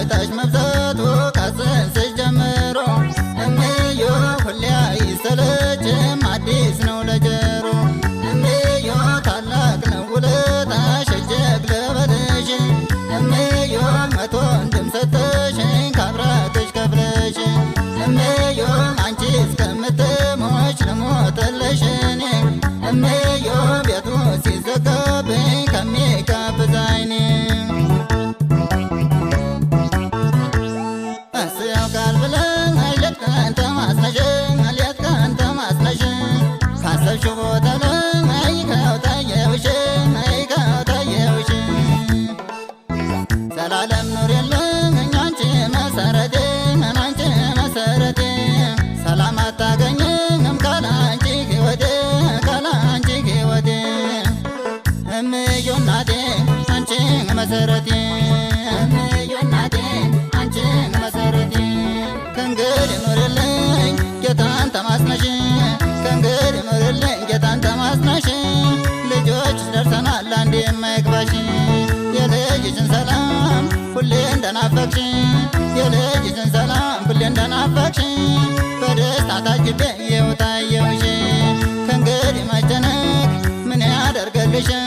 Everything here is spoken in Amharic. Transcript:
ውለታሽ መብዛቱ ካስንስሽ ጀምሮ እምዮ ሁሌ አይሰለችም አዲስ ነው ለጀሮ እምዮ ታላቅ ነው ውለታሽ እጅግ ልበልሽ እምዮ 100 ወንድም ሰጠሽኝ ካብራክሽ ከፍለሽ እምዮ አንቺ እስከምትሞች ልሞትልሽ እኔ እምዮ ቤቱ ሲዘጋብኝ ከሚጋብዝ አይኔ እሱ ያውቃል ብለሽ ሌት ቀን ተማጽነሽ ሌት ቀን ተማጽነሽ ካሰብሽው ቦታ ላይ ይኸው ታየሁሽ ይኸው ታየሁሽ ዘላለም ኑሪልኝ አንቺ መሰረቴ አንቺ መሰረቴ ሰላም አታገኝም ካላንቺ ሕይወቴ ካላንቺ ሕይወቴ እምዬ እናቴ አንቺ መሰረቴ እምዬ እናቴ አንቺ መሰረቴ ከእንግዲህ ኑሪልኝ ጌታን ተማጽነሽ ከእንግዲህ ኑሪልኝ ጌታን ተማጽነሽ ልጆች ደርሰናል አንዴ የማይግባሽ የልጅሽን ሰላም ሁሌ እንደናፈቅሽ የልጅሽን ሰላም ሁሌ እንደናፈቅሽ በደስታ ታጅቤ ይኸው ታየሁሽ ከእንግዲህ መጨነቅ ምን ያደርግልሻል?